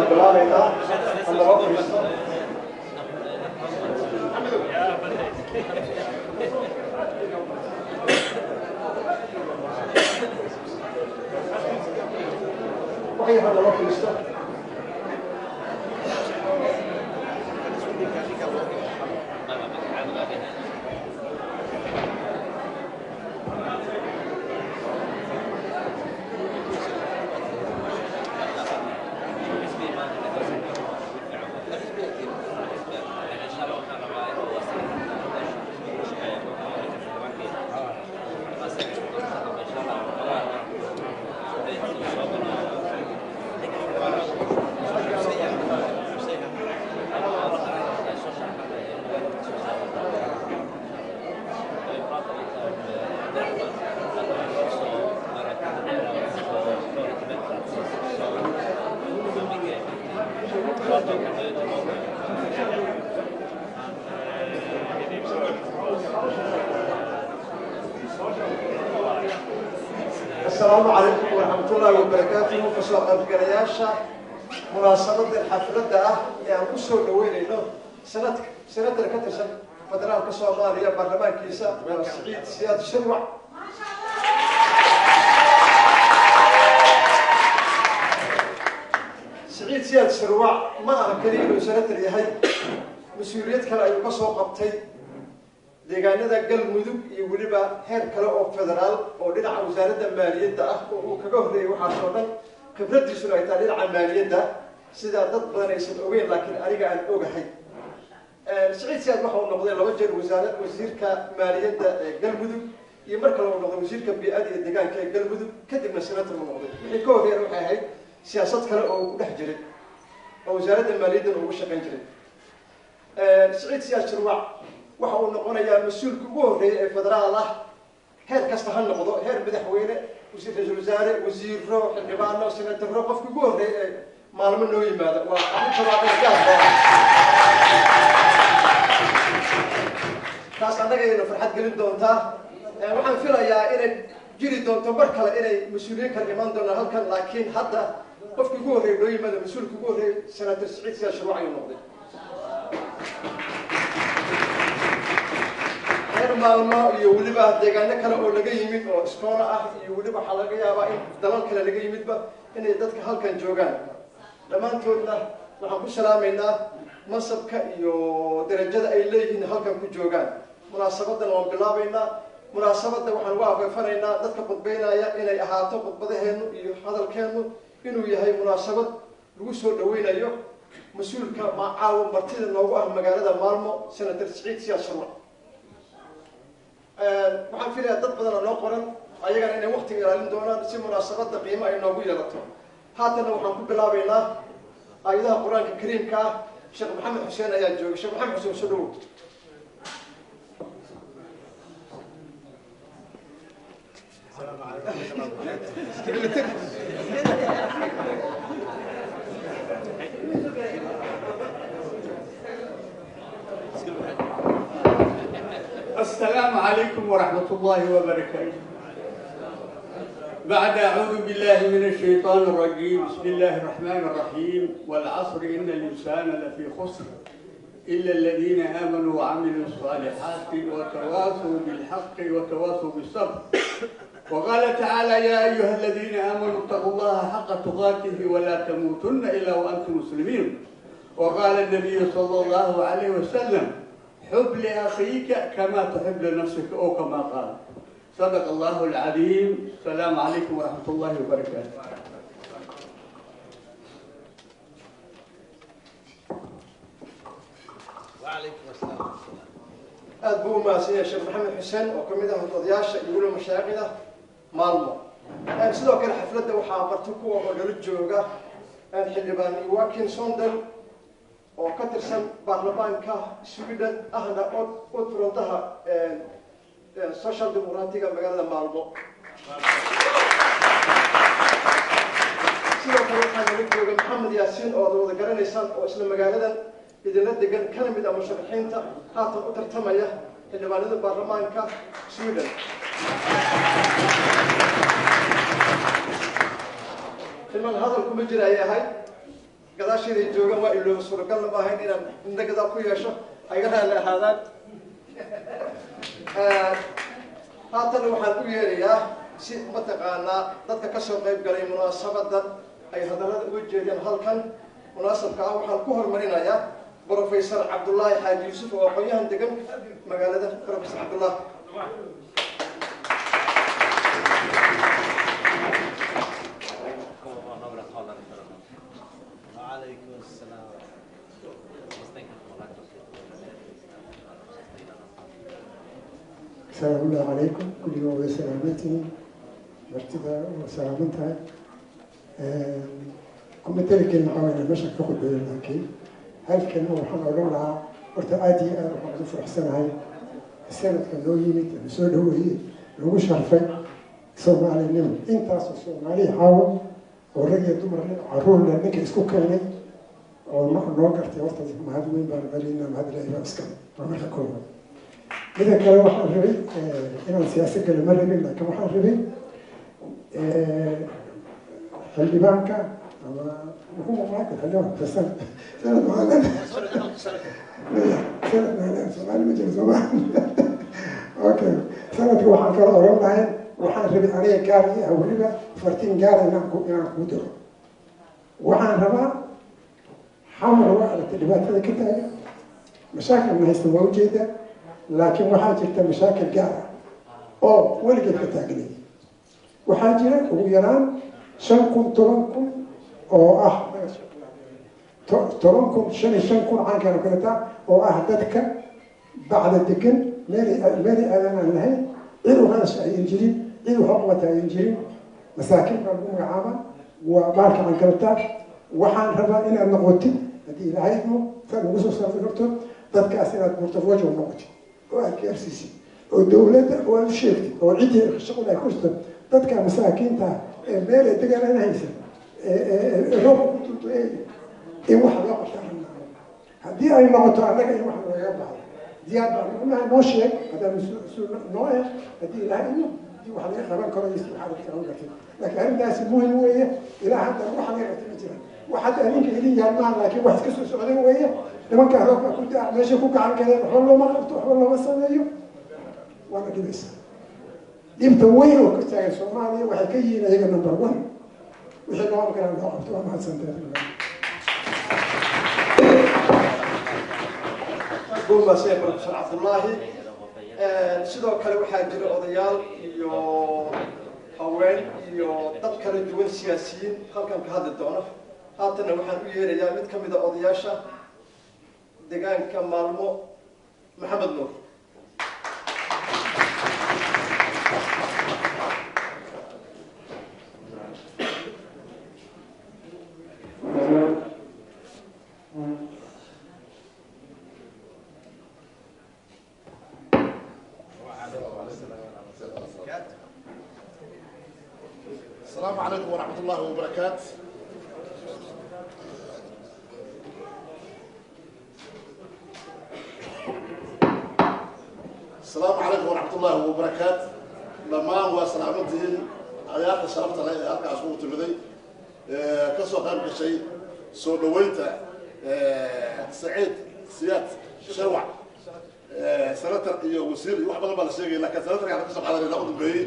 Ayaan bilaabaynaa. Alla fadhiisto. Waxay hadda fadhiisto. Asalaamu calaykum waraxmatullaahi wabarakaatuhu. Kasoo qaybgalayaasha munaasabada xafladda ah ee aan ku soo dhaweynayno sanadka senatar ka tirsan federaalka Soomaaliya baarlamaankiisa, Siciid Siyaad Shirwac. Siciid Siyaad Shirwac ma aha keliya inuu senatar yahay, mas-uuliyad kale ayuu ka soo qabtay deegaanada Galmudug iyo weliba heer kale oo federaal oo dhinaca wasaaradda maaliyadda ah oo uu kaga horreeyey. Waxaas oo dhan khibraddiisuna ay tahay dhinaca maaliyadda, sidaa dad badan aysan ogeyn, laakiin aniga aan ogahay. Siciid Siyaad waxa uu noqday 2 jeer wasaara wasiirka maaliyadda ee Galmudug, iyo mar kale uu noqday wasiirka bii'ada iyo deegaanka ee Galmudug, kadibna senator uu noqday. Wixii ka horreeyana waxay ahayd siyaasad kale oo uu ku dhex jiray oo wasaaradda maaliyaddana ugu shaqayn jiray. Siciid Siyaad Shirwac waxa uu noqonayaa mas-uulka ugu horreeyay ee federaal ah, heer kasta ha noqdo, heer madaxweyne, wasiir, ra-iisul wasaare, wasiiro, xildhibaano, senataro, qofka ugu horreeya ee maalmo noo yimaada. Waa arrin tabaaqada gaar baa taas, annagayna farxad gelin doontaa. Waxaan filayaa inay jiri doonto mar kale inay mas-uuliyiin kale imaan doonaan halkan, laakiin hadda qofka ugu horreeya noo yimaada, mas-uulka ugu horreeyay, senator Siciid Siyaad Shirwac ayuu noqday. Reer Maalmo iyo weliba deegaano kale oo laga yimid oo iskoola ah, iyo weliba waxaa laga yaabaa in dalal kale laga yimidba inay dadka halkan joogaan. Dhammaantoodna waxaan ku salaamaynaa mansabka iyo darajada ay leeyihiin halkan ku joogaan. Munaasabadan waan bilaabaynaa. Munaasabadda waxaan ugu afeefanaynaa dadka khudbaynaya inay ahaato khudbadaheennu iyo hadalkeennu inuu yahay munaasabad lagu soo dhaweynayo mas-uulka caawa martida noogu ah magaalada Maalmo, senator Siciid Siyaad Shirwac. Waxaan filayaa dad badana noo qoran ayagana inay waktiga ilaalin doonaan si munaasabadda qiimo ay noogu yeelato. Haatanna waxaan ku bilaabaynaa aayadaha Qur-aanka Kariimka ah. Sheekh Maxamed Xuseen ayaa jooga. Sheekh Maxamed Xuseen, soo dhawow. السلام عليكم ورحمة الله وبركاته. بعد أعوذ بالله من الشيطان الرجيم، بسم الله الرحمن الرحيم، والعصر إن الإنسان لفي خسر إلا الذين آمنوا وعملوا الصالحات وتواصوا بالحق وتواصوا بالصبر. وقال تعالى: يا أيها الذين آمنوا اتقوا الله حق تقاته ولا تموتن إلا وأنتم مسلمين. وقال النبي صلى الله عليه وسلم: حب لأخيك كما تحب لنفسك، أو كما قال. صدق الله العظيم. السلام عليكم ورحمة الله وبركاته. وعليكم السلام ورحمة الله. Aada buu u mahadsan yahay Sheekh Maxamed Xuseen oo kamid ah odayaasha iyo weliba mashaaikhda Maalmo. Sidoo kale xafladda waxaa marti kuwa oo nala jooga xildhibaan Joakim Sondel oo ka tirsan baarlamaanka Sweden, ahna ordförandeha Social Democratiga magaalada Maalmo. Sidoo kale waxaa nala jooga Maxamed Yaasiin oo aad wada garanaysaan, oo isla magaaladan idinla degan, kana mid ah musharaxiinta haatan u tartamaya xildhibaanada baarlamaanka Sweden. Xildhibaan hadal kuma jira ay ahayd. Gadaasheeday joogaan, waa ilooba, suuragalna ma ahayn inaan indho gadaal ku yeesho, ayga raalli ahaadaan. Haatana waxaan u yeerayaa si mataqaanaa dadka kasoo qayb galay munaasabadan ay hadallada uga jeediyaan halkan munaasabka ah. Waxaan ku horumarinayaa Professor Cabdullaahi Xaaji Yuusuf oo aqoon-yahan degan magaalada. Professor Cabdullah. وعليكم السلام. السلام الله عليكم. كل يوم وسلامتي martida waa salaaman tahay. Kuma tali karin waxaa weeye meesha ka khudbeeyo, laakiin hal kelma waxaan odhan lahaa. Horta aad iyo aad waxaan ugu faraxsanahay sanadka noo yimid, la soo dhaweeyey, lagu sharfay Soomaalinimo. Intaasoo Soomaaliya caawa oo rag iyo dumar leh, caruur leh, ninka isku keenay oo noo gartay, horta mahad weyn baan celinaa. Mahad Ilaahi baa iskale, waa marka koowaad. Mida kale, waxaan rabay inaan siyaasad galo ma rabin, laakiin waxaan rabay xildhibaanka ama muxuu noqon kara xildhibaan sanad sanad maxaa leedahay, sanad maxaa leedahay, Soomaali ma jiro Soomaali. Okay, sanadka waxaan kala oran lahayn, waxaan rabay aniga gaar ii ah weliba fartiin gaara inaan kuu diro. Waxaan rabaa, Xamar waa aragtay dhibaatada ka taagan, mashaakilna haysta waa ujeedaa, laakiin waxaa jirta mashaakil gaar ah oo weligeed ka taagnay. Waxaa jira ugu yaraan 5,000, 10,000 oo ah 10,000, 5 iyo 5,000 caankan oo kaleta oo ah dadka bacda degan, meelay aadan aan lahayn, cid u hadasha ayan jirin, cid wax u qabata ayan jirin. Masaakiin baa lagu magacaabaa, waa baalka aan kaletaa. Waxaan rabaa inaad noqotid, haddii Ilaahay idmo, saad ugu soo saarti karto dadkaas, inaad porte-voix noqotid oo aad gaarsiisid oo dowladda oo aad u sheegtid oo ciddii shaqada ay ku jirto, dadka masaakiinta ah ee meel ay degaan aan haysan, ee roobka ku tuntueey, in wax loo qabtaa rabnaa. Haddii ay noqoto annaga in wax lagaga baxdo, diyaar baan unahay. Noo sheeg haddaan mas-uul noo eh, haddii Ilaahay idmo, haddii wax laga qaban karo iyo si waxaad ka qaban kartid. Laakiin arrintaasi muhim weeye. Ilaa hadda wax laga qabtay ma jiraan. Wax hadda adinka idin yahay maaha, laakiin wax iska soo socday weeye. Nimankaa roobka ku daa meeshay ku gacan galeen, waxba looma qabto, waxba looma sameeyo, waana dhibaysaa. Dhibta weyn oo ka taagan Soomaaliya waxay ka yihiin ayaga number one. Wixii loo qaban karaa loo qabto. Waa mahadsantahay. Goombaasee Professor Cabdullaahi. Sidoo kale waxaa jira odayaal iyo haween iyo dad kala duwan, siyaasiyiin halkan ka hadli doona. Haatanna waxaan u yeerayaa mid ka mid a odayaasha deegaanka Maalmo, Maxamed Nuur. السلام عليكم ورحمة الله وبركاته. السلام عليكم ورحمة الله وبركاته. Dhammaan waa salaamantihiin akhyaarta sharafta leh ee halkaas ugu timiday, ka soo qayb gashay soo dhaweynta Saciid Siyaad Sharwac, senator iyo wasiir iyo wax badan baa la sheegaya, laakiin senatorka aan kasoo qaadanayna u dambeeyey.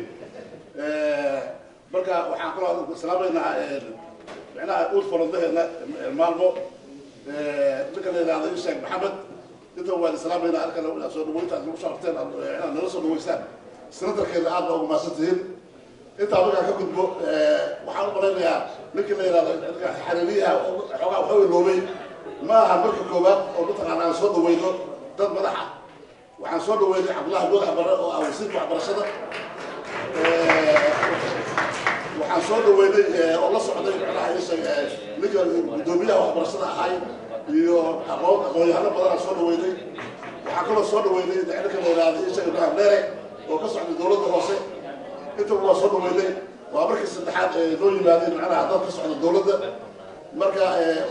Marka waxaan kaloo salaamaynaa micnaha ordförandeheena Maalmo, ninka la yidhahdo Ishaaq Maxamed. Inta waan salaamaynaa halkan soo dhaweynta aad nagu sharafteen, inaad nala soo dhaweysaan senatarkeena, aad baa ugu mahadsan. Intaa markaan ka gudbo, waxaan u malaynayaa ninkii la yidhahdo ninka xariiriyaha xoogaa waxa iloobay. Ma aha marka koowaad oo mataqaana aan soo dhaweyno dad madax ah. Waxaan soo dhaweynay Cabdullahi Goodax Barre oo ah wasiirka waxbarashada. Waxaan soo dhaweynay oo la socday macnaha ninka guddoomiyaha waxbarashada ahay iyo aqoon-yahano badan aan soo dhaweynay. Waxaan kaloo soo dhaweynay ninka la yidhahdo Isha Ibrahim Dheere oo ka socday dowladda hoose. Intaba waa soo dhaweynay. Waa markii saddexaad ee noo yimaadeen macnaha dad ka socda dowladda. Marka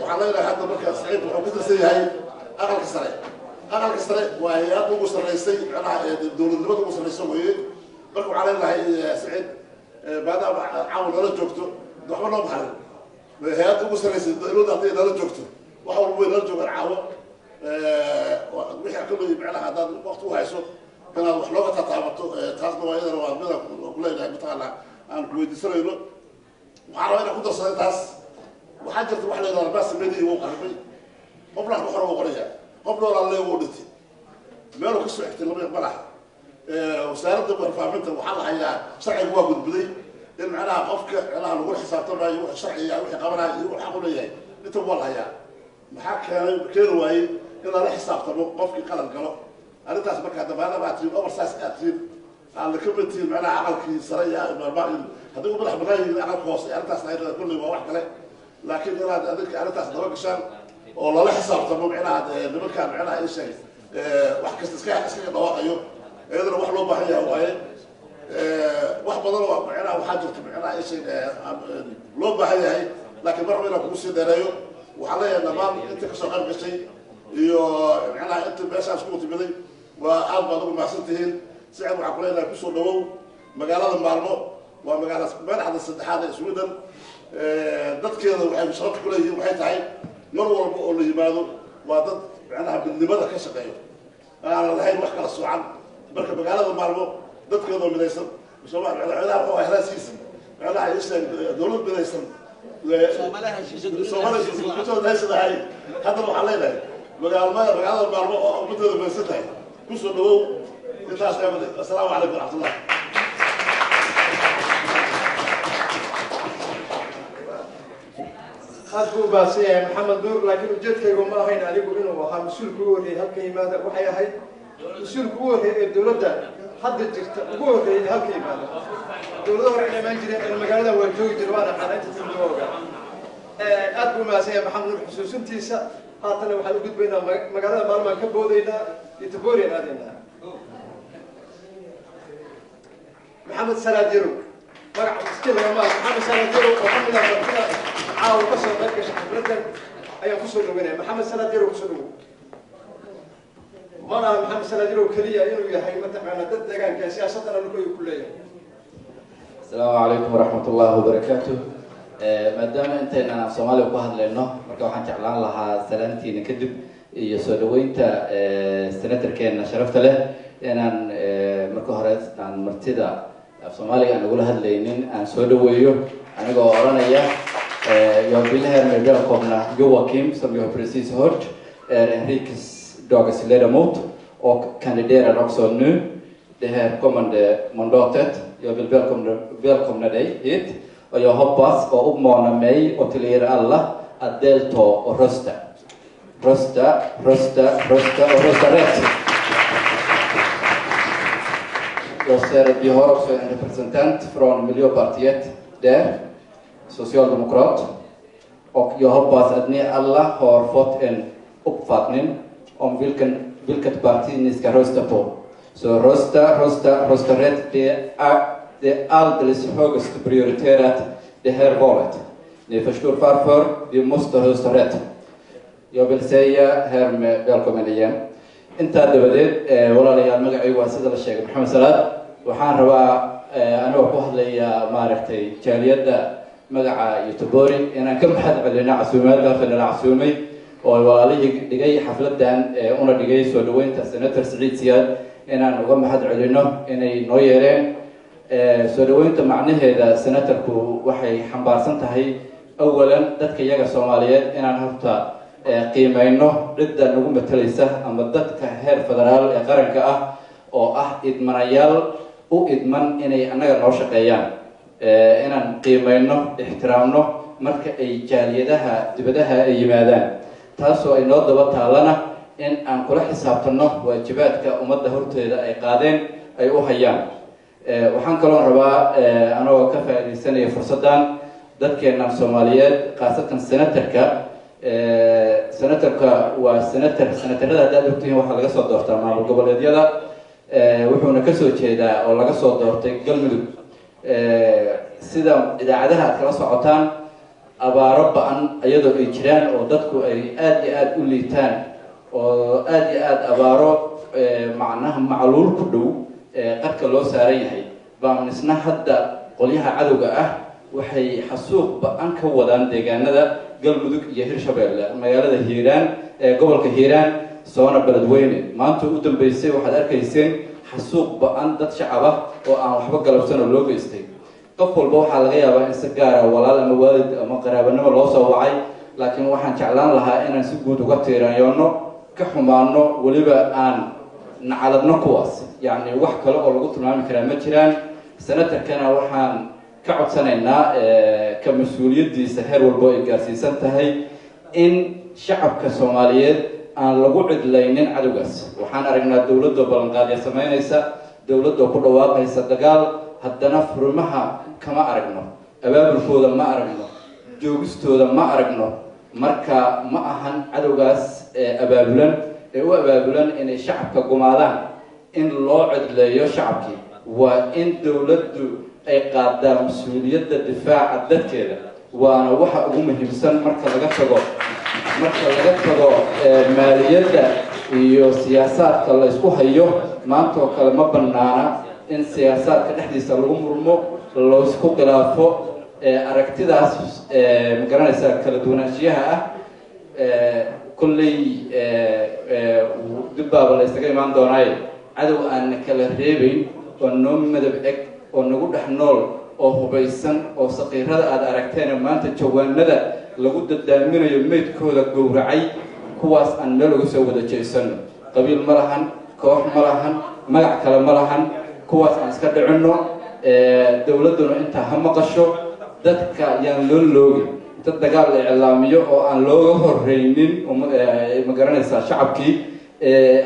waxaan leenahay hadda marka Saciid wuxuu ka tirsan yahay aqalka sare. Aqalka sare waa hay-adda ugu sarreysay macnaha dowladnimada ugu sarreysa weeye. Marka waxaan leenahay Saciid, maadaama caawa nala joogto, waxba noo maharin. Hay-adda ugu sarreysa dowladda hadday nala joogto, wax walba way nala joogaan caawo. Wixii kolley macnaha haddaad waqti u hayso inaad wax looga tataabato, taasna waa iyadana waa mida ku leenahay, mataqaanaa, aan ku weydiisanayno. Waxaan rabaa inaan ku darsado intaas. Waxaa jirta wax la yidhahda mass media wuu qaribay. Qof lax hore wuu qoraya, qof noolaa lee wuu dhintay, meeluu kasoo xigtay lama ma laha. Wasaaradda warfaafinta waxaa la hayaa sharciga waa gudbiday in macnaha qofka macnaha lagula xisaabtamayo wuxuu sharciga, wixii qabanayo iyo wuxuu xaq u leeyahay, inta waa la hayaa. Maxaa keenay, keeni waayey in lala xisaabtamo qofkii qalad galo arrintaas? Markaa damaanaba aad tihiin, oversize aad tihiin, aan la ka mid tihiin macnaha aqalkii sare iyo haddii u madax banaan yihiin aqalka hoose, arrintaas ayada kulley waa wax kale. Laakiin inaad adinka arrintaas daba gashaan oo lala xisaabtamo macnaha nimankaan macnaha ii sheeg wax kasta iskaga dhawaaqayo, iyadana wax loo baahan yahay waaye. Wax badan oo macnaha waxaa jirta macnaha ii sheeg loo baahan yahay, laakiin mar raba inaan kugu sii dheereeyo. Waxaan leeyahay dhammaan inta kasoo qayb gashay iyo macnaha inta meeshaas ku timiday waa aad baad ugu mahadsan tihiin. Sicid, waxaan kuleenahay kusoo dhawow magaalada Maalmo. Waa magaala madaxda saddexaad ee Sweden. Dadkeeda waxay sharaf ku leeyihiin waxay tahay mar walba oo la yimaado waa dad macnaha midnimada ka shaqeeyo, aanan lahayn wax kala soocan. Marka magaalada Maalmo dadkeeda oo midaysan, madaxweynaha wuxuu helaasiisa macnaha isheeg dowlad midaysan, Soomaaliya. Haddana waxaan leenahay magaalada Maalmo oo ummadooda midaysan tahay kusoo dhawow. Intaas. Assalaamu calaykum waraxmatullah. Aad buu u baahsan yahay Maxamed Nuur, laakiin ujeedkaygu ma ahayn anigu inuu ahaa mas-uulka ugu horreeyey halka yimaada. Waxay ahayd mas-uulka ugu horreeyey ee dowladda hadda jirta ugu horreeyey halka yimaada. Dowlado hore ina imaan jireen in magaalada waa joogi jira, waana xaana inta timid waa ogaa. Aad buu umahadsan yahay Maxamed Nuur xusuusintiisa. Haatana waxaan u gudbaynaa magaalada Maalmaan ka boodaynaa, Göteborg aadaynaa. Maxamed Salaad Yarow, magaca miskiin lagama. Maxamed Salaad Yarow oo ka mid ah martida caawa ka soo qayb gashay xafladan ayaan kusoo dhaweynaya. Maxamed Salaad Yarow, kusoo dhawow. Mana aha Maxamed Salaad Yarow keliya inuu yahay mataqaana dad deegaanka, siyaasadana lug ayuu ku leeyahay. Asalaamu calaykum waraxmat ullahi wabarakaatu. Maadaama intaynan af Soomaaliya ku hadlayno, marka waxaan jeclaan lahaa salaantiina kadib iyo soo dhaweynta senatorkeena sharafta leh inaan marka hore aan martida af Soomaaliga aan ugula hadlaynin aan soo dhaweeyo, anigoo odhanaya: Jag vill härmed välkomna Joakim, som jag precis hört är en riksdagsledamot och kandiderar också nu det här kommande mandatet. Jag vill välkomna dig hit och jag hoppas och uppmanar mig och till er alla att delta och rösta. Rösta, rösta, rösta och rösta rätt. Jag ser att vi har också en representant från Miljöpartiet där, socialdemokrat. Och jag hoppas att ni alla har fått en uppfattning om vilket parti ni ska rösta på. Så rösta, rösta, rösta rätt. Det är alldeles högst prioriterat det här valet. Ni förstår varför vi måste rösta rätt. Jag vill säga härmed välkommen igen. Intaa dabadeed, walaalayaal, magacaygu waa sida la sheegay Maxamed Salaad. Waxaan rabaa anigoo ku hadlaya maaragtay jaaliyadda magaca Göteborg inaan ka mahad celino casuumaadda halka nala casuumay oo walaalihii dhigay xafladan una dhigay soo dhaweynta Senator Saciid Siyaad, inaan uga mahad celino inay noo yeereen. Soo dhaweynta macnaheeda senatorku waxay xambaarsan tahay awalan dadka iyaga Soomaaliyeed inaan horta qiimeyno cidda nagu matalaysa ama dadka heer federaal ee qaranka ah oo ah idmanayaal u idman inay annaga noo shaqeeyaan, inaan qiimeyno, ixtiraamno marka ay jaaliyadaha dibadaha ay yimaadaan, taasoo ay noo daba taalana in aan kula xisaabtano waajibaadka ummadda horteeda ay qaadeen ay u hayaan. Waxaan kaloo rabaa anagoo ka faa'iidaysanaya fursaddan dadkeennan Soomaaliyeed, khaasatan senatorka. Senatorka waa senator, senatarada haddaad ogtihiin waxaa laga soo doortaa maamul goboleedyada, wuxuuna kasoo jeedaa oo laga soo doortay Galmudug. Sida idaacadaha aad kala socotaan, abaaro ba-an iyadoo ay jiraan oo dadku ay aada iyo aada u liitaan oo aada iyo aada abaaro macnaha macluul ku dhow qarka loo saaran yahay, baan isna hadda qolyaha cadowga ah Waxay xasuuq ba-an ka wadaan deegaanada Galmudug iyo Hirshabeelle, magaalada Hiiraan ee gobolka Hiiraan, soona Beledweyne. Maanta u dambeysay waxaad arkayseen xasuuq ba-an dad shacab ah oo aan waxba galabsan oo loo geystay. Qof walba waxaa laga yaabaa in si gaara walaal ama waalid ama qaraabanimo loo soo wacay, laakiin waxaan jeclaan lahaa inaan si guud uga tiirayoonno, ka xumaano, weliba aan nacaladno kuwaas. Yacni wax kale oo lagu tilmaami karaa ma jiraan. Senatarkana waxaan ka codsanaynaa, ka mas-uuliyaddiisa heer walbo ay gaarsiisan tahay, in shacabka Soomaaliyeed aan lagu cidlaynin cadowgaas. Waxaan aragnaa dowladoo ballanqaadya samaynaysa, dowladoo ku dhawaaqaysa dagaal, haddana furimaha kama aragno, abaabulkooda ma aragno, joogistooda ma aragno. Marka ma ahan cadowgaas ee abaabulan ee u abaabulan inay shacabka gumaadaan in loo cidleeyo shacabkii. Waa in dowladdu ay qaadaa mas-uuliyadda difaaca dadkeeda, waana waxa ugu muhiimsan marka laga tago maaliyadda iyo siyaasaadka la isku hayo. Maanta oo kale ma banaana in siyaasaadka dhexdiisa lagu murmo, laisku khilaafo aragtidaas, ma garanaysaa, kala duwanaanshiyaha ah. Kolley dib baaba la isaga imaan doonaaye, cadow aan kala reebeyn oo noo madab eg oo nagu dhex nool oo hubaysan oo saqiirada aada aragteen maanta jawaanada lagu dadaaminayo meydkooda gowracay, kuwaas aan meel uga soo wada jeesano. Qabiil ma lahan, koox ma lahan, magac kale ma lahan. Kuwaas aan iska dhicinno. Dowladduna intaa ha maqasho. Dadka yaan loo loogin inta dagaal la iclaamiyo oo aan looga horreynin, ma garanaysaa, shacabkii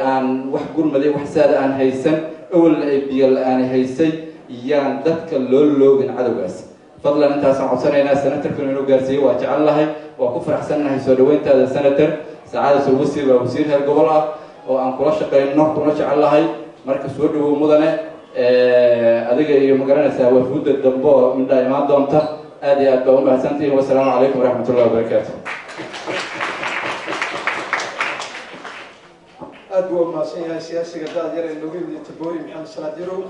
aan wax gurmaday, wax saada aan haysan, awalna ay biyo la-aan haysay, yaan dadka loo loogin cadowgaas, fadlan. Intaasaan codsanaynaa. Senatarkuna inuu gaarsiiyey waa jecel lahay. Waa ku faraxsannahay soo dhaweyntaada, senator. Sacaadatul wasiir waa wasiir heer gobol ah oo aan kula shaqeyno, kuna jecel lahay. Marka soo dhawow, mudane, adiga iyo, ma garanaysaa, wafuudda dambe oo midhaa imaan doonta. Aad iyo aad baa umahadsantihiin. Wasalaamu calaykum waraxmat ullahi wabarakaatu. Aad buu umahadsan yahay siyaasiga daad yar ee noogu yimid Tabori, Maxamed Salaad Yarow.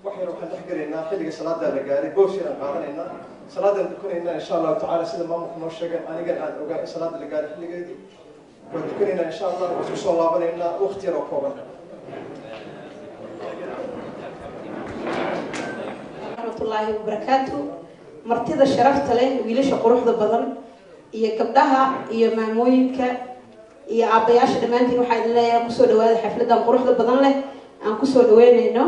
Wax yar waxaan dhex gelaynaa xilliga salaada la gaaray. Boos yaraan qaadanaynaa, salaadaan tukanaynaa insha Allahu tacala. Sida maamulka noo sheegeen, anigan aan ogaa in salaada la gaaray xilligeedii, waan tukanaynaa insha Allah. Waan isku soo laabanaynaa waqti yar oo kooban. Raxmatullaahi wabarakaatu. Martida sharafta leh, wiilasha quruxda badan iyo gabdhaha iyo maamooyinka iyo aabbayaasha, dhammaantiin waxaa idin leeyahay kusoo dhawaada xafladan quruxda badan leh aan kusoo dhaweynayno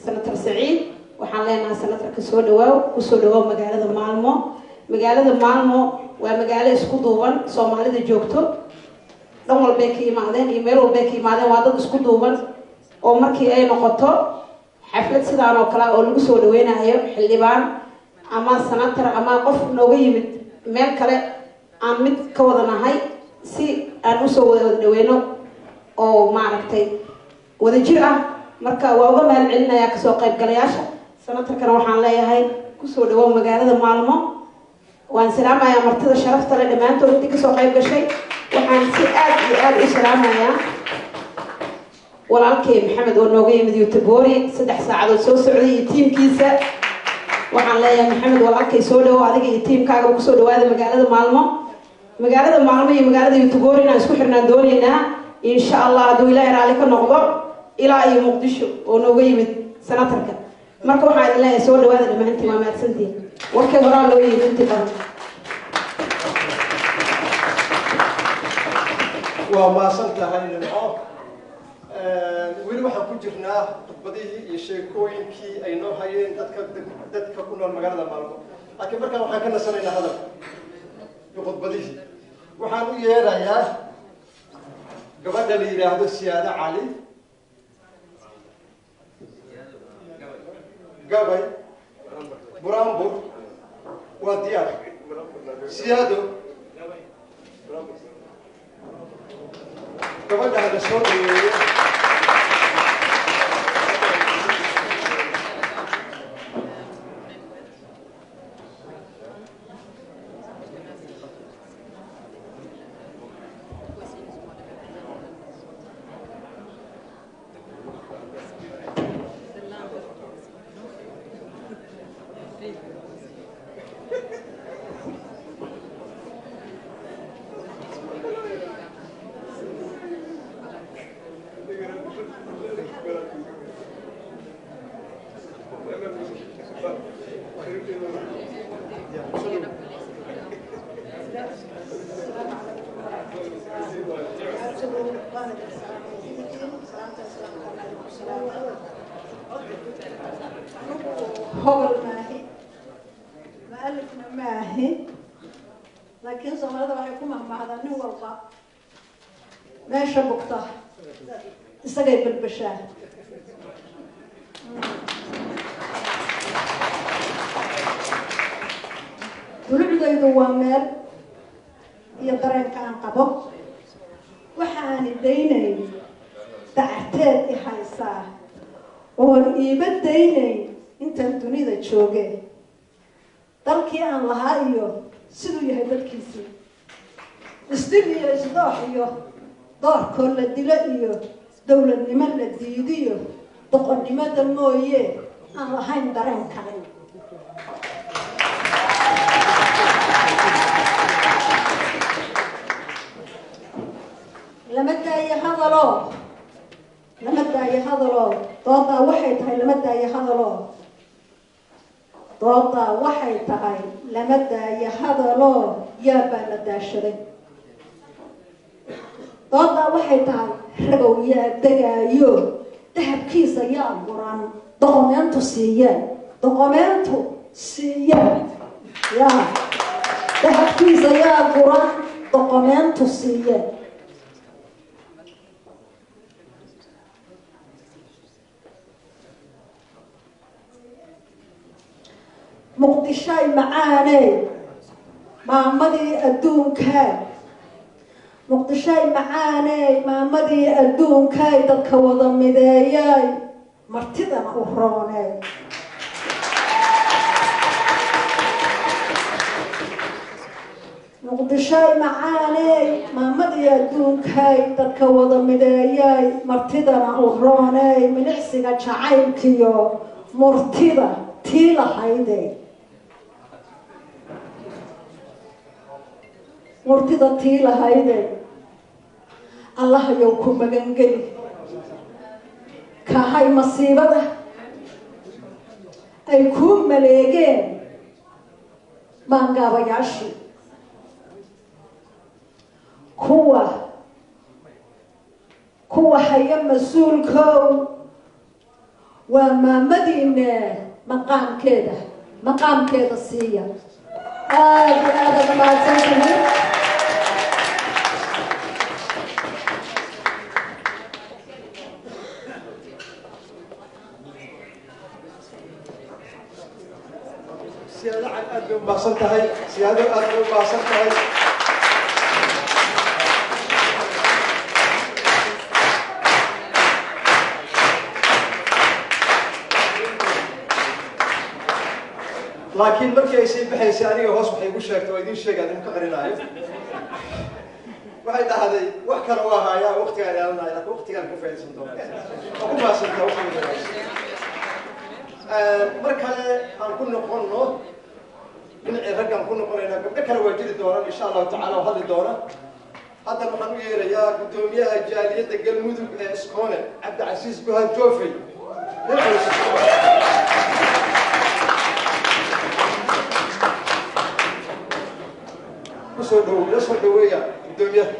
Senator Saciid. Waxaan leenahay senatarka soo dhawaaw, kusoo dhawaaw magaalada Maalmo. Magaalada Maalmo waa magaalo isku duuban. Soomaalida joogto dhan walbay ka imaadeen iyo meel walbay ka imaadeen. Waa dad isku duuban oo markii ay noqoto xaflad sidaan oo kale oo lagu soo dhaweynayo xildhibaan ama senator ama qof nooga yimid meel kale, aan mid ka wada nahay si aan usoo wada dhaweyno oo maaragtay wadajir ah. Marka waa uga mahad celinayaa kasoo qaybgalayaasha. Senatarkana waxaan leeyahay kusoo dhawow magaalada Maalmo. Waan salaamayaa martida sharafta leh dhammaantood intii kasoo qayb gashay. Waxaan si aad iyo aada u salaamayaa walaalkay Maxamed oo nooga yimid Yutubori, 3 saacadood soo socday, iyo tiimkiisa. Waxaan leeyahay Maxamed walaalkay soo dhawow, adiga iyo tiimkaagaba kusoo dhawaada magaalada Maalmo. Magaalada Maalmo iyo magaalada Yutubori inaan isku xirnaan doonaynaa insha Allah, hadduu Ilaahay raalli ka noqdo, ilaa iyo Muqdisho oo nooga yimid senatarka. Marka waxaan idin leeyahay soo dhawaada dhammaantiin, waa mahadsantiin. Warkay horaa loo yimid intii badan. Waa mahadsan tahay, Nimco. Weli waxaan ku jirnaa khudbadihii iyo sheekooyinkii ay noo hayeen dadka ku nool magaalada Maalmo, laakiin markaan waxaan ka nasanaynaa hadalka iyo khudbadihii. Waxaan u yeerayaa gabadha la yidhaahdo Siyaado Cali Gabay Buraanbur. Waa diyaar Siyaado. Gabadha la soo dhaweeyo. Waana idin salaamay idinkiin salaamta islaamka alaikum salaam. Anigu hobol maahi, mu'alifna maahi, laakiin Soomaalida waxay ku mahmahdaa nin walba meesha bugta isagay balbashaa. Dulucdaydu waa meel iyo dareenka aan qabo, waxaani daynayn dacarteed i haysaa oon iiba daynayn intaan dunida jooge, dalkii aan lahaa iyo siduu yahay dadkiisii, isdil iyo isdoox iyo doorkoo la dilo iyo dowladnimo la diidiyo doqonnimada mooye aan lahayn dareen kale. Lama daayo hadaloo, lama daayo hadaloo, doodaa waxay tahay lama daayo hadaloo, doodaa waxay tahay lama daayo hadaloo, yaa baa la daashaday. Doodaa waxay tahay ragow yaa degaayo, dahabkiisa yaa guran, doqomeentu siiyeen, doqomeentu siiyeen, yaa dahabkiisa yaa guran, doqomeentu siiyeen. Muqdishoay macaaney, maamadii adduunkaay, Muqdishoay macaaney, maamadii adduunkaay, dadka wada mideeyay, martidana u rooney. Muqdishoay macaaney, maamadii adduunkaay, dadka wada mideeyay, martidana u rooney, milicsiga jacaylkiyo murtida tii lahayde, murtida tii lahayde, Allahayow ku magangeli kahay masiibada ay kuu maleegeen maangaabayaashii, kuwa haya mas-uulkow waa maamadiine, maqaamkeeda maqaamkeeda siiya. Aada iyo aadaad umahadsantihiin. Siyaado cad aad bay u mahadsan tahay. Siyaado aad bay u mahadsan tahay. Laakiin markii ay sii baxaysay aniga hoos waxay igu sheegtay, waa idiin sheegay, idin ka qarinaayo, waxay dhahday wax kale waa haayaa, waqtigaan ilaalinaya, laakiin waqtigaan ka faaidaysan doona. Waa ku mahadsantaa waqtiga. Mar kale aan ku noqonno dhinacii raggaan ku noqonaynaa, gabdho kale waa jiri doonaan insha Allahu tacala oo hadli doona. Haddana waxaan u yeerayaa guddoomiyaha jaaliyadda Galmudug ee Skåne, Cabdicasiis Guhad Joofey. Dhinaciisa kusoo dhow, la soo dhaweeya guddoomiyaha.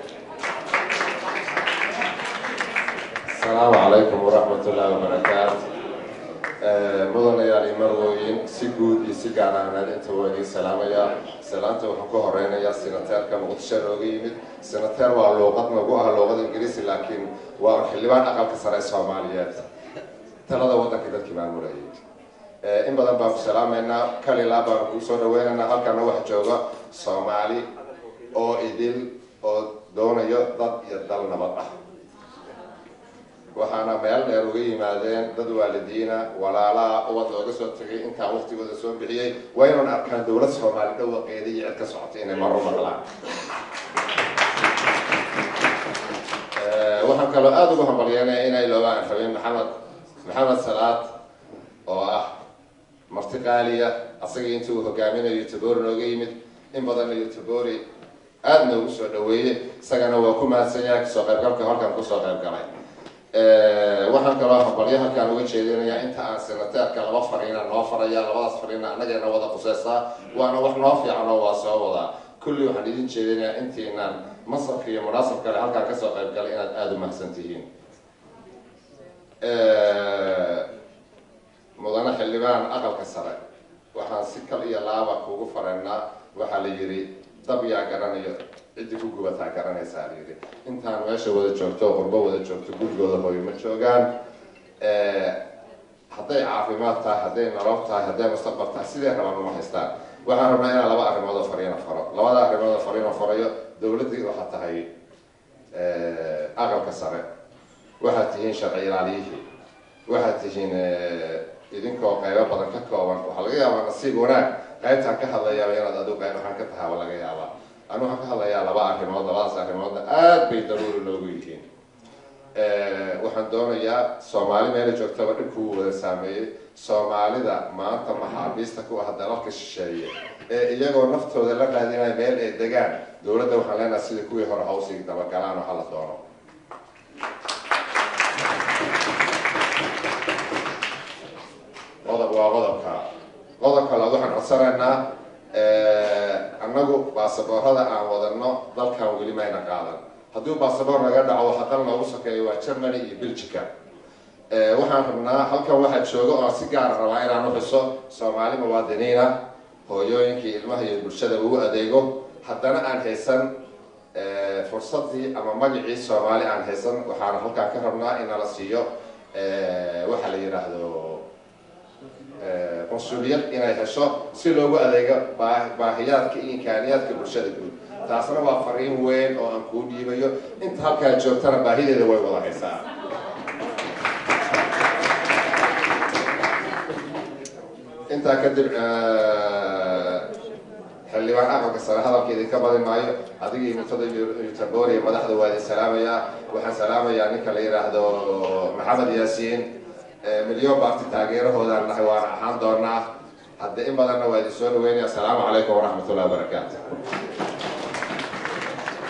Asalaamu calaykum waraxmat ullaahi wabarakaatu. Mudanayaal iyo marwooyin, si guud iyo si gaar ahaaneed inta waa idiin salaamayaa. Salaanta waxaan ku horeynayaa senateerka Muqdisho nooga yimid. Senateer waa luuqad nagu ah luuqada Ingiriisi, laakiin waa un xildhibaan aqalka sare ee Soomaaliyeed, talada waddanka dadkii maamulayay. In badan baan ku salaamaynaa, kalilaa baanu kugu soo dhaweynaynaa. Halkana waxa jooga Soomaali oo idil oo doonayo dad iyo dal nabad ah, waxaana meel dheer uga yimaadeen dad waalidiina, walaalaha, ubad looga soo tegay, intaa waqtigooda soo bixiyey. Waa inuun arkaan dowlad Soomaali dhawaqeeda iyo cid ka socotay inay maru maqlaan. Waxaan kaloo aada ugu hambalyeynaya inay loogaan rabin Maxamed Salaad oo ah marti qaaliya, asagii intii uu hogaaminayo Göteborg nooga yimid, in badanna Göteborg aada noogu soo dhaweeyey. Isagana waa ku mahadsan yahay kasoo qaybgalka halkan kusoo qayb galay. Waxaan kaloo hambalyo halkaan uga jeedinayaa inta aan senateerka laba fariina noo faraya. Labadaas fariina annageena wada quseysaa, waana wax noo fiican oo waa soo wadaa. Kulli waxaan idin jeedinayaa intiinaan masabka iyo munaasabka le halkaan kasoo qayb galay inaad aada u mahadsan tihiin. Mudane xildhibaan aqalka sare, waxaan si kal iyo laaba kugu faraynaa. Waxaa la yidhi dab yaa garanayo, ciddii ku gubataa garanaysaa la yidhi. Intaan meesha wada joogto, qurbo wada joogto, gurigooda hooyo ma joogaan. Hadday caafimaad tahay, hadday nolol tahay, hadday mustaqbal tahay, siday rabaan uma haystaan. Waxaan rabnaa inaan laba arrimood oo fariina faro. Labada arrimood oo fariina farayo dowladdii waxaa tahay aqalka sare, waxaad tihiin sharci ilaaliyihii, waxaad tihiin idinkoo qaybo badan ka kooban. Waxaa laga yaabaa nasiib wanaag qaybtaan ka hadlayaaba inaad adigu qayb ahaan ka tahaaba laga yaabaa. Anu waxaan ka hadlayaa laba arrimood. Labadaas arrimoodna aad bay daruuri noogu yihiin. Waxaan doonayaa Soomaali meela joogtaba dhibkuu wada saameeyey. Soomaalida maanta maxaabiista ku ah dalalka shisheeye ee iyagoo naftooda la raadinaya meel ay degaan, dowladda waxaan leenahay sidii kuwii hore hawsii dabagalaan oo hala doono. Qodob waa qodobka. Qodobka labaad, waxaan codsanaynaa annagu baasaboorada aan wadano dalkan weli mayna qaadan. Hadduu baasaboor naga dhaco, waxa dal noogu sokeeya waa Germany iyo Belgica. Waxaan rabnaa halkan waxaa jooga oo aan si gaara rabaa inaan uxiso Soomaali muwaadiniina, hooyooyinkii ilmaha iyo bulshada ugu adeego, haddana aan haysan fursadii ama magacii Soomaali aan haysan. Waxaana halkaan ka rabnaa in nala siiyo waxa la yidhaahdo qonsuliyad inay hesho si loogu adeego baahiyaadka iyo imkaaniyaadka bulshada guud. Taasna waa fariin weyn oo aan kuu dhiibayo. Inta halkaa joogtana baahideeda way wada haysaa. Intaa kadib, xildhibaan aqalka sare, hadalka idinka badin maayo. Adigii mutada Göteborg iyo madaxda waa idin salaamayaa. Waxaan salaamayaa ninka la yidhaahdo Maxamed Yaasiin. Miljöpartiet taageerahoodaan nahay, waana ahaan doonaa hadde in badanna waa idin soo dhaweynaya. Asalaamu calaykum waraxmatullahi wabarakaatu.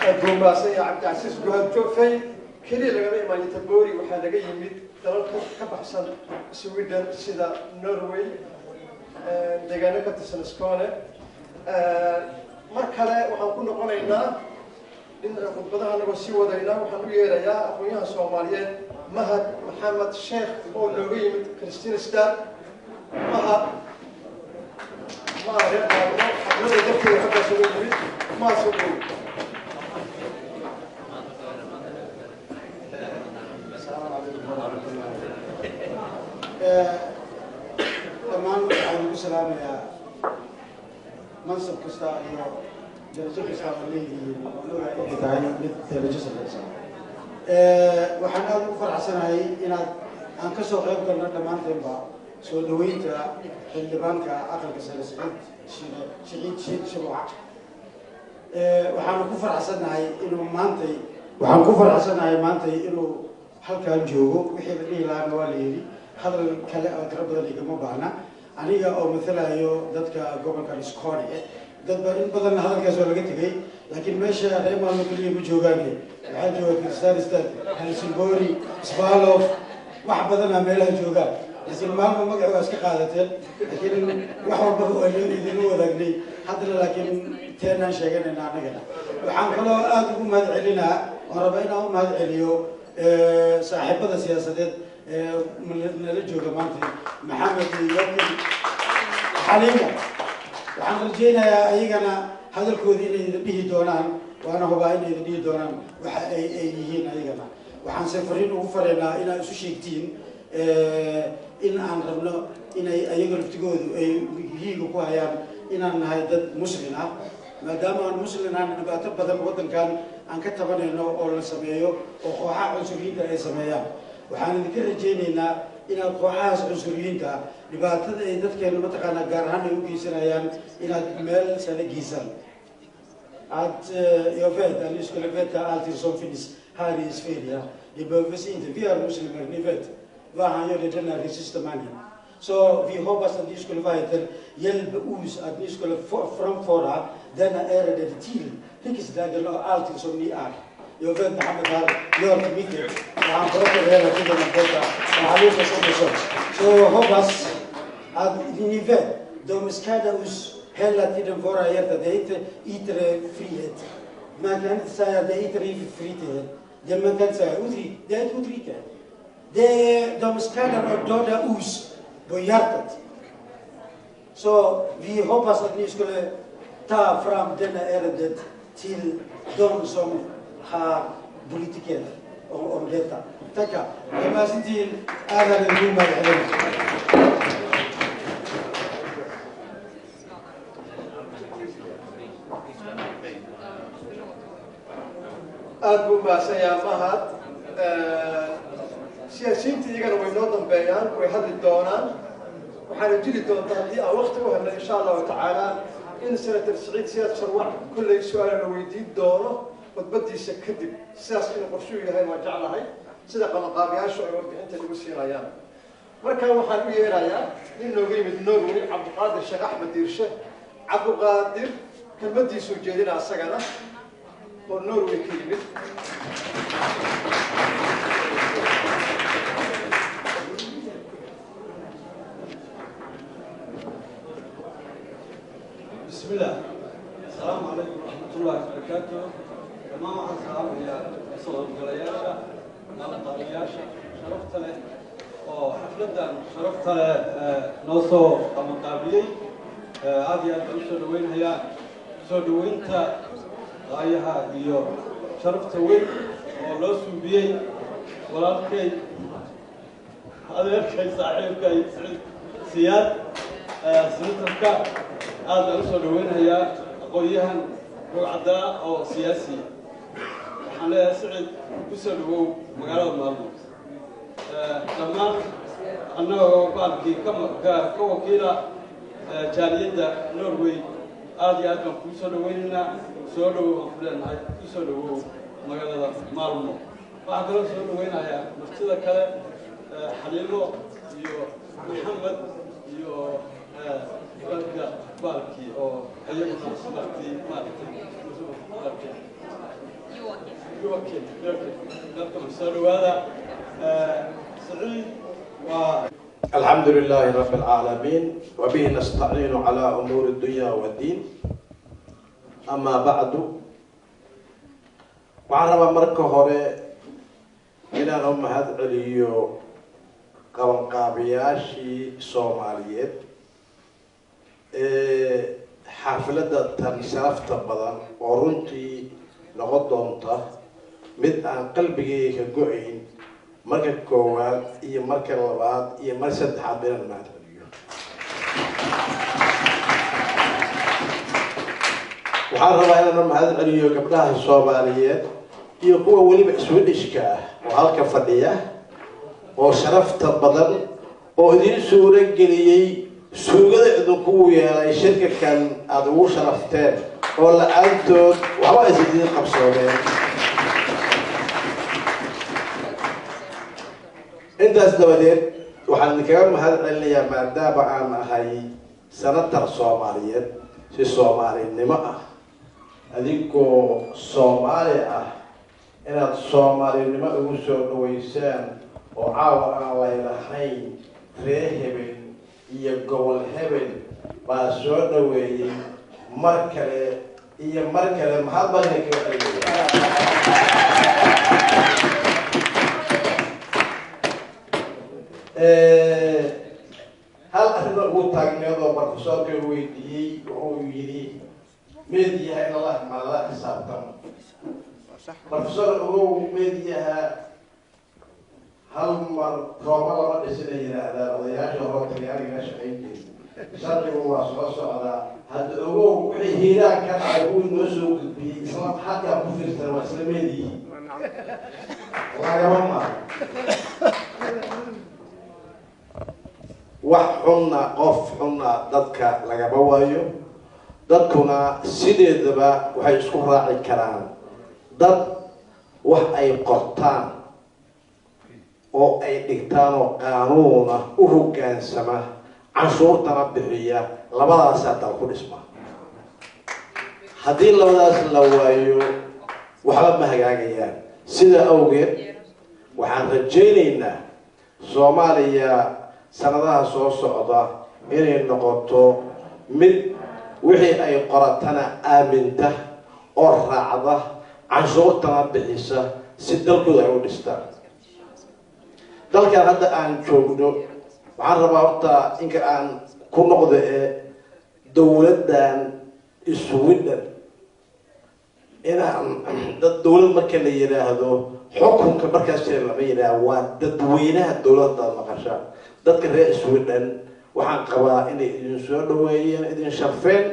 Aad buu mahadsan yahay Cabdicasiis Guhad Joofey. Keliya lagama imaan Göteborg, waxaa laga yimid dalalka ka baxsan Sweden sida Norway, deegaano ka tirsan Skåne. Mar kale waxaan ku noqonaynaa dhinaca khudbadaha anagoo sii wadaynaa. Waxaan u yeerayaa aqoon-yahan Soomaaliyeed Mahad Maxamed Sheekh oo nooga yimid Kristianstad. Mahad maaha reer Baaburo, xafladda darteeda xaggaas uga yimid. Mahad, soo dhowow. Asalaamu calaykum waraxmatullahi. Dhammaan waxaan ugu salaamayaa mansab kasta iyo darajo kasta oo leeyihiin, waan ogahay inay tahay mid darajo sarreysa. Waxaan aada ugu faraxsanahay inaad aan kasoo qayb galno dhammaanteenba soo dhaweynta xildhibaanka aqalka sare Siciid Shide, Siciid Shiid Shirwac. Waxaanu ku faraxsanahay inuu maantay, waxaan ku faraxsanahay maantay inuu halkan joogo. Wixii la dhihi lahaana waa la yidhi, hadal kale oo tiro badan igama baahna. Aniga oo mathalayo dadka gobolkan Skåne, dad ba in badan hadalkaas waa laga tegay, laakiin meesha reer Maalmo keliya ma joogaane, waxaa jooga Kristianstad, Helsingborg, Svalöv, wax badana meelaha joogaan, laakiin Maalmo magaci waa iska qaadateen, laakiin wax walbaba waa idinla wadaagnay haddana, laakiin teenaan sheeganayna annagana. Waxaan kaloo aada ugu mahad celinaa oon rabaa inaan u mahad celiyo saaxiibada siyaasadeed ee nala jooga maanta, Maxamed iyo Xaliimo. Waxaan rajaynayaa ayagana hadalkoodii inay idin dhihi doonaan, waana hubaa inay idin dhihi doonaan waxa ay yihiin ayagana. Waxaan se fariin ugu faraynaa inaad isu sheegtiin in aan rabno inay ayaga laftigoodu ay hiiga ku hayaan inaan nahay dad Muslin ah, maadaama aan Muslin aan dhibaato badan waddankan aan ka tabanayno oo la sameeyo oo kooxaha cunsuriyiinta ay sameeyaan. Waxaan idinka rajaynaynaa inaad kooxahaas cunsuriyiinta dhibaatada ay dadkeena mataqaanaa gaar ahaan ay u geysanayaan inaad meel sare geysaan. Att jag vet att ni skulle veta allting som finns här i Sverige. Ni behöver inte, vi är muslimer, ni vet vad han gör i den här rasistmannen. Så vi hoppas att ni skulle vad heter, hjälpa oss att ni skulle framföra denna ärende till riksdagen och allting som ni är. Jag vet Mohammed har gjort mycket och han pratar hela tiden om detta och han är så och så. Så jag hoppas att ni vet, de skadar oss. Hela tiden våra hjärta, det är inte yttrandefrihet. Man kan inte säga att det är yttrandefrihet. Det man kan säga, det är ett uttryck. Det är, de skadar och dödar oss på hjärtat. Så vi hoppas att ni skulle ta fram denna ärendet till de som har politiker om detta. Tackar. Dhammaantiin aadan idin mahadcelin. Aada buu mahadsanyaa Mahad. Siyaasiyiinta iyagana way noo dambeeyaan, way hadli doonaan. Waxaana jiri doontaa haddii aan waqti u helno, insha Allahu tacaala, in Senator Siciid Siyaad Sharwac kolley su-aala la weydiin doono khudbadiisa kadib. Sidaas inuu qorshuu yahay waa jeclahay, sida qabanqaabiyaashu ay warbixinta nagu siinayaan. Markan waxaan u yeerayaa nin nooga yimid Norway, Cabdiqaadir Sheekh Axmed Diirshe. Cabdiqaadir kelmadiisuu jeedina asagana oo Norway ka yimid. بسم الله، السلام عليكم ورحمة الله وبركاته. Dhammaan waxaan salaamayaa kasoo qaybgalayaasha, qabanqaabiyaasha sharafta leh oo xafladdan sharafta leh noo soo qabanqaabiyey. Aad iyo aad baan usoo dhaweynhayaa soo dhaweynta qaayaha iyo sharafta weyn oo loo suubiyey walaalkay, adeerkay, saaxiibkay Siciid Siyaad, senatarka. Aad baan usoo dhaweynhayaa aqoon-yahan rugcaddaa oo siyaasi. Waxaan leeyahay, Sicid, kusoo dhawow magaalada Maalmo. Dhammaan annagoo baalkii ka wakiila jaaliyadda Norway, aad iyo aad baan kuu soo dhaweynaynaa. Soo dhawow aan ku leenahay, kusoo dhawow magaalada Maalmo. Waxaan kaloo soo dhaweynayaa martida kale, Xaliimo iyo Maxamed iyo dadka baalkii oo iyaguna marti maaragtay baalkii Joakim, Joakim, welcome. Soo dhawaada. Saciid waa الحمد لله رب العالمين، وبه نستعين على أمور الدنيا والدين، أما بعد. Waxaan rabaa marka hore inaan u mahad celiyo qabanqaabiyaashii Soomaaliyeed ee xafladda tan sharafta badan oo runtii noqon doonta mid aan qalbigayga ka go-ayn marka koowaad iyo marka labaad iyo mar saddexaad inaan mahad celiyo. Waxaan rabaa inaan u mahad celiyo gabdhaha Soomaaliyeed iyo kuwa weliba Swedishka ah oo halka fadhiya oo sharafta badan oo idiin suuro geliyey, suugada idinku yeelay shirka kan aada ugu sharafteen oo la-aantood waxba is idiin qabsoomeen. Intaas dabadeed, waxaan idinkaga mahad celinayaa, maadaama aan ahay senator Soomaaliyeed, si Soomaalinimo ah, adigoo Soomaali ah, inaad Soomaalinimo ugu soo dhaweysaan oo caawa aan laylahayn ree hebel iyo gobol hebel baa soo dhaweeyey. Mar kale iyo mar kale mahad baan idinkaga celinaya. Hal arrimo ugu taagneed oo professorka weydiiyey, wuxuu yidhi meediyaha in lala lala xisaabtamo. Professor, ogow, meediyaha hal mar rooma lama dhisina, yidhaahdaan odayaasha hore Talyaaniga shaqayn jiray. Sharcigu waa soo socdaa hadda. Ogow, wixii Hiiraan ka dhacay kuwii noo soo gudbiyey isla xaggaa ku fiirsan waa isla meediyihii, lagama maaro. Wax xunna, qof xunna dadka lagama waayo. Dadkuna sideedaba waxay isku raaci karaan dad wax ay qortaan oo ay dhigtaan oo qaanuuna u hoggaansama, canshuurtana bixiya. Labadaasaa dal ku dhisma. Haddii labadaas la waayo, waxba ma hagaagayaan. Sidaa awgeed, waxaan rajaynaynaa Soomaaliya sanadaha soo socda inay noqoto mid Wixii ay qoratana aaminta oo raacda, canshuurtana bixisa si dalkooda ay u dhistaan. Dalkan hadda aan joogno, waxaan rabaa horta inka aan ku noqdo ee dowladdan Sweden, inaan dad dowlad marka la yidhaahdo, xukunka markaas jira lama yidhaahdo, waa dadweynaha dowladda maqashaan. Dadka reer Sweden waxaan qabaa inay idin soo dhaweeyeen, idin sharfeen,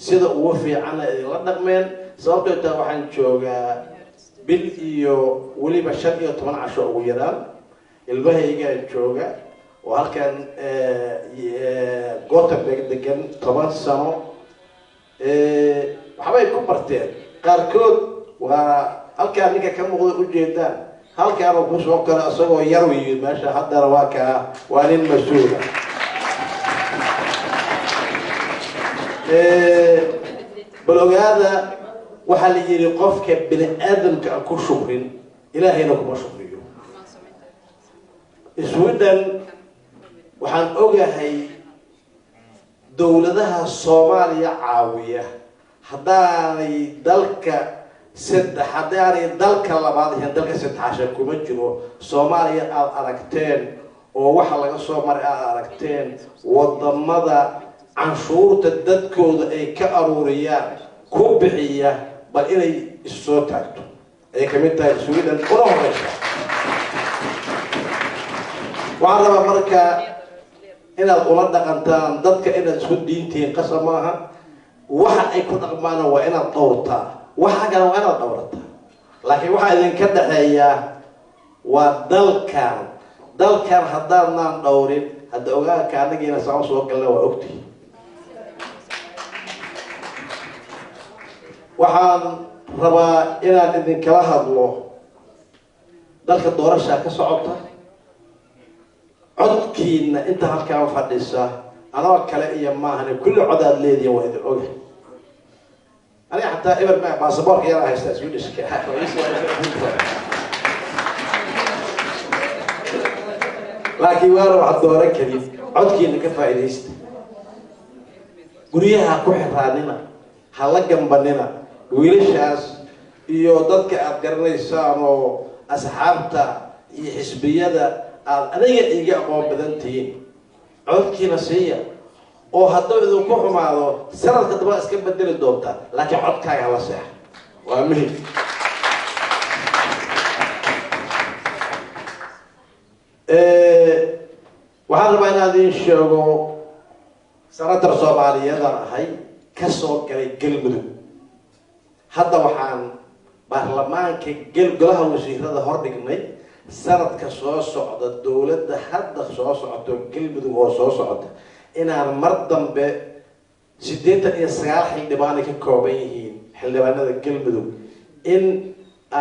sida ugu fiicanna idinla dhaqmeen. Sababtoo taa waxaan joogaa bil iyo weliba 15 casho ugu yaraan. Ilmahaygaa jooga oo halkan Gothenburg degan 10 sano, waxbay ku barteen qaarkood. Waa halkaa ninka ka muuqda, ujeedaan, halkaanu kusoo karo isagoo yar yimid meesha, haddana waa kaa, waa nin mas-uula. Bal ogaada, waxaa la yidhi qofka bini aadamka aan ku shukrin, Ilaahayna kuma shukriyo. Sweden waxaan ogahay dowladaha Soomaaliya caawiya, haddaanay dalka saddex, haddaanay dalka labaad ahayn, dalka saddexaasha kuma jiro. Soomaaliya aada aragteen oo waxa laga soo maray aada aragteen, wadamada canshuurta dadkooda ay ka aruuriyaan ku bixiya, bal inay issoo taagto ayay kamid tahay Sweden una horeysa. Waxaan rabaa marka inaad ula dhaqantaan dadka inaad isku diintihiin qasab maaha. Waxa ay ku dhaqmaana waa inaad dhowrtaa, waxa kale waa inaad dhowrataa, laakiin waxaa idinka dhexeeyaa waa dalkan. Dalkan haddaadnaan dhowrin, hadda ogaanka anagiina saan soo galna waa ogtihi. Waxaan rabaa inaan idinkala hadlo dalka doorashaa ka socota. Codkiina inta halkaan fadhisa anoo kale iyo maahane, kulli cod aad leedihin waa idin oga. Aniga xataa eber ma baasaboorka yaraa haystaa Swedishka, laakiin waana wax dooran karin. Codkiina ka faa'iidaysta, guryaha ku xiraanina, ha la gambanina wiilashaas iyo dadka aada garanaysaan oo asxaabta iyo xisbiyada aada aniga iga aqoon badan tihiin. Codkiina siiya, oo hadduu idinku xumaado sanadka daba iska bedeli doontaa, laakiin codkaaga la seexa, waa muhim. Waxaan rabaa inaan idiin sheego, senator Soomaaliyeedaan ahay, kasoo galay Galmudug. Hadda waxaan baarlamaanka golaha wasiirada hordhignay sanadka soo socda, dowladda hadda soo socoto Galmudug oo soo socota, inaan mar dambe 89 xildhibaanay ka kooban yihiin xildhibaanada Galmudug, in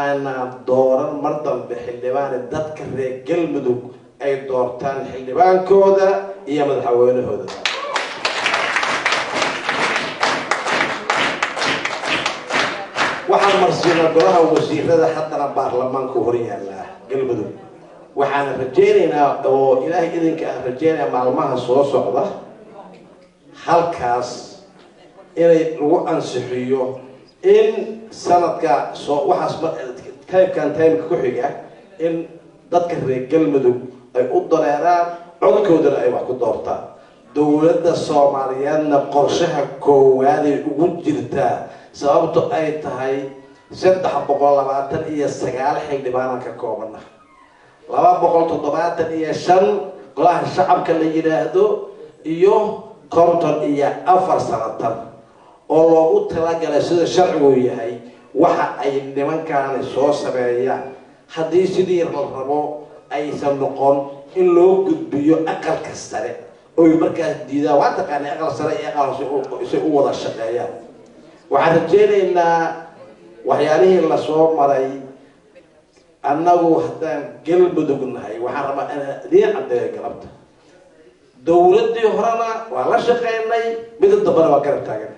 aanaan dooran mar dambe xildhibaane, dadka reer Galmudug ay doortaan xildhibaankooda iyo madaxweynahooda. Waxaan marsiinaa golaha wasiirada, haddana baarlamaanku hor yaallaa Galmudug. Waxaana rajaynaynaa oo Ilaahay idinka aan rajaynaya maalmaha soo socda halkaas inay lagu ansixiyo in sanadka soo waxaas timekan timeka ku xiga in dadka reer Galmudug ay u dareeraan, codkoodana ay wax ku doortaan. Dowladda Soomaaliyeedna qorshaha koowaad ay ugu jirtaa, sababto ay tahay 329 xildhibaanaan ka koobana, 275 golaha shacabka la yidhaahdo iyo 54 senator oo loogu talagalay sida sharcigu yahay. Waxa ay nimankaani soo sameeyaan haddii sidii la rabo aysan noqon, in loo gudbiyo aqalka sare oy markaas diidaan. Waa taqaanay aqal sare iyo aqal hoose say u wada shaqeeyaan. Waxaan rajaynaynaa waxyaalihii lasoo maray annagu haddaan Galmudug nahay, waxaan rabaa inaan idiin caddeeyo galabta, dowladdii horena waa la shaqeynay, midda dambena waa garab taagan.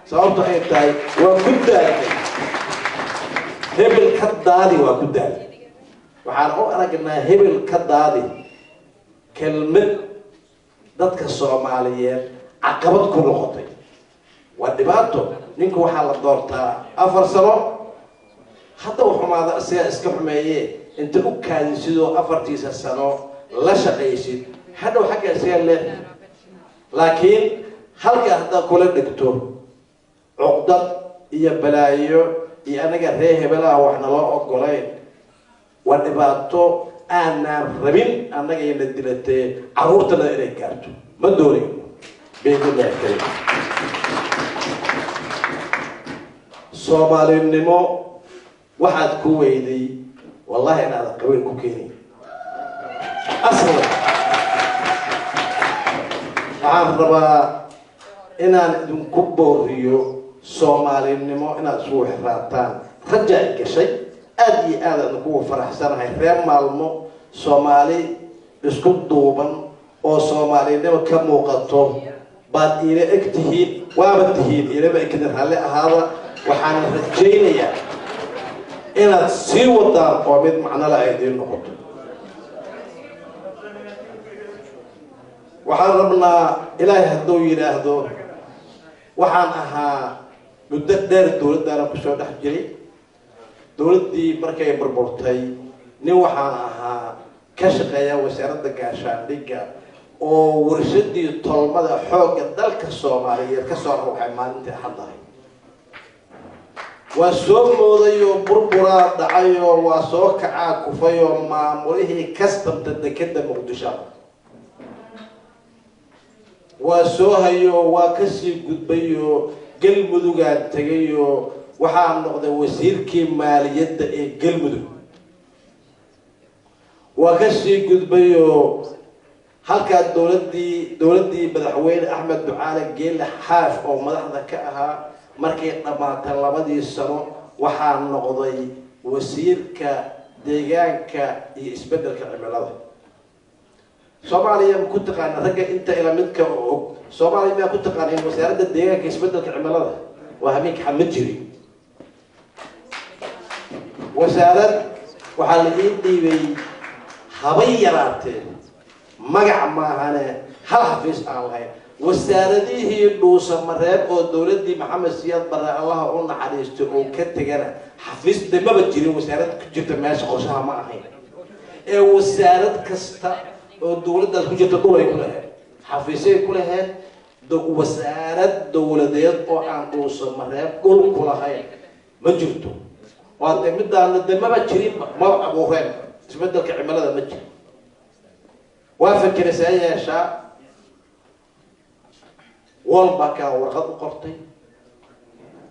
Sababto ay tahay waa ku daalnay hebel ka daadi, waa ku daalay. Waxaan u aragnaa hebel ka daadi kelmad dadka Soomaaliyeed caqabad ku noqotay. Waa dhibaato. Ninku waxaa la doortaa 4 sano, hadda uu xumaado isagaa iska xumeeye, inta u kaadin sidoo 4tiisa sano la shaqaysid, hadhow xagga isaga leexi. Laakiin halka haddaad kula dhigto cuqdad iyo balaayo iyo anaga ree hebelaha wax naloo ogolayn, waa dhibaato aanaan rabin annaga ina dilatee carruurtana inay gaarto ma doonayno, biidnillahi karim. Soomaalinimo waxaad ku weyday, wallahi inaadan qabiil ku keenin. Aslan waxaan rabaa inaan idinku booriyo soomaalinimo inaad isugu xiraataan. Raja ay gashay, aada iyo aad aan idinkugu faraxsanahay. Reer Maalmo Soomaali isku duuban oo soomaalinimo ka muuqato baad iila eg tihiin, waaba tihiin, iilama ekidin, raalli ahaada. Waxaan rajaynayaa inaad sii wadaan oo mid macnole ay idiin noqoto. Waxaan rabnaa Ilaahay hadduu yidhaahdo, waxaan ahaa muddo dheer dowladdaana kusoo dhex jiray. Dowladdii markay burburtay, nin waxaan ahaa ka shaqeeya wasaaradda gaashaandhigga oo warshadii tolmada xoogga dalka Soomaaliyeed kasoo rawxay maalintii Axaddahay. Waa soo moodayoo burburaa dhacayoo waa soo kacaa kufayoo maamulihii kastamta dekeda Muqdisho waa soo hayoo, waa kasii gudbayoo Galmudugaan tegayoo waxaa noqday wasiirkii maaliyadda ee Galmudug. Waa kasii gudbayoo halkaa dowladdii madaxweyne Axmed Ducaale Geele Xaaf oo madaxda ka ahaa markay dhammaatay 2dii sano, waxaa noqday wasiirka deegaanka iyo isbeddelka cimilada. Soomaaliya ma ku taqaana ragga inta ila midka og? Soomaaliya miyaa ku taqaana in wasaaradda deegaanka isbeddelka cimilada? Waa habeenka ma jirin wasaarad. Waxaa la ii dhiibay habay yaraatee magac maahane hal xafiis aan lahayn. Wasaaradihii Dhuusamareeb oo dowladdii Maxamed Siyaad Barre, Allaha u naxariistay, oo ka tegana xafiis de maba jirin. Wasaarad ku jirta meesha qorshaha ma ahayn ee wasaarad kasta oo dowladdaas ku jirta dhul ay ku lahayd, xafiisay ku lahayd. Wasaarad dowladeed oo aan Dhuusamareeb dhul ku lahayn ma jirto. Waa de midaana de maba jirinba, maba abuureen, isbedelka cimilada ma jiro. Waa fekeresee yeeshaa World Bankaa warqad u qortay,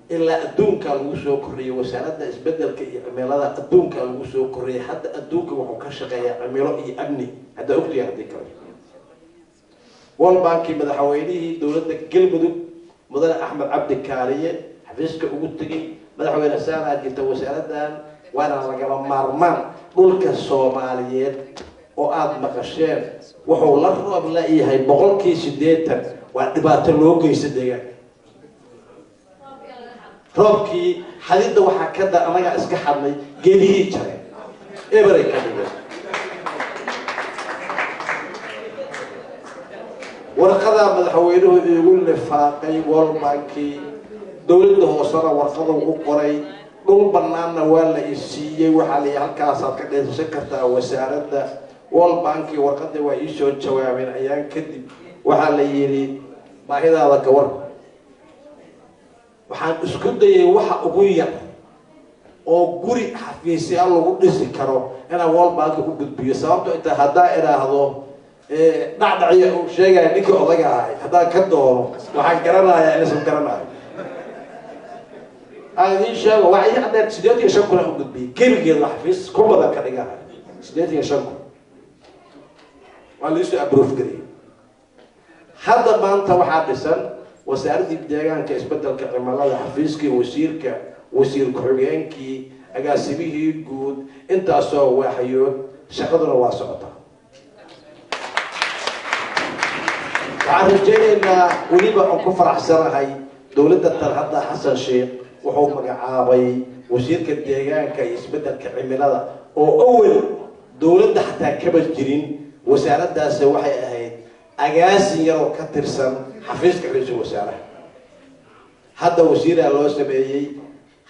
ilaa adduunkaa lagu soo korriyey wasaaradda isbedelka iyo cimilada, adduunkaa lagu soo korriyey. Hadda adduunka wuxuu ka shaqeeyaa cimilo iyo amni, haddaa ogtahay haddii kale. World Bankii madaxweynihii dowladda Galmudug mudane Axmed Cabdi Kaariye xafiiska ugu tegey: "Madaxweyne, saanaa jirta, wasaaraddan waana lagama maarmaan. Dhulka Soomaaliyeed oo aada maqasheen wuxuu la roob la-yahay 80% waa dhibaato loo geysta deegaanka. Roobkii xadidda waxaa ka da anagaa iska xadnay, geedihii jareen, eberay ka dhigeen." Warqadaa madaxweynuhu iigu lifaaqay World Bankii, dowladda hoosena warqada ugu qoray, dhul banaanna waa la isiiyey. Waxaa la halkaasaad ka dheesashan kartaa wasaaradda. World Bankii warqadii waa iisoo jawaabeen ayaan kadib. Waxaa la yidhi, "Baahidaada gawar." Waxaan isku dayay waxa ugu yar oo guri xafiisyaal lagu dhisi karo inaan World Banka u gudbiyo, sababto inta haddaa idhaahdo dhacdhaciya uu sheegaya ninkii odaga ahay, haddaan ka doono waxaan garanayaa inaysan garanayo. Aan idiin sheego, waa ii caddeed, 85,000 aan u gudbiyey gebigeeda, xafiis ku badan ka dhigahay 85,000. Waa liisoo approve gariyey. Hadda maanta waxaa dhisan wasaaraddii deegaanka isbedelka cimilada, xafiiskii wasiirka, wasiir ku-xigeenkii, agaasimihii guud, intaasoo waaxyood, shaqaduna waa socotaa. Waxaan rajaynaynaa, weliba aan ku faraxsanahay, dowladda tan hadda Xasan Sheekh wuxuu magacaabay wasiirka deegaanka iyo isbedelka cimilada oo awel dowladda xataa kama jirin. Wasaaraddaasi waxay ahayd agaasin yaroo ka tirsan xafiiska ra-iisul wasaaraha. Hadda wasiiraa loo sameeyey,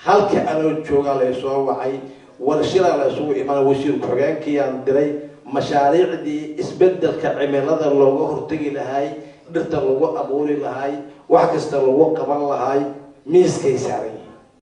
halka anoo joogaa la soo wacay, warshiraa la isugu imaan, wasiir ku-xigeenkiiyaan diray. Mashaariicdii isbedelka cimilada looga hortegi lahay, dhirta lagu abuuri lahay, wax kasta lagu qaban lahay, miiskay saaran yihiin.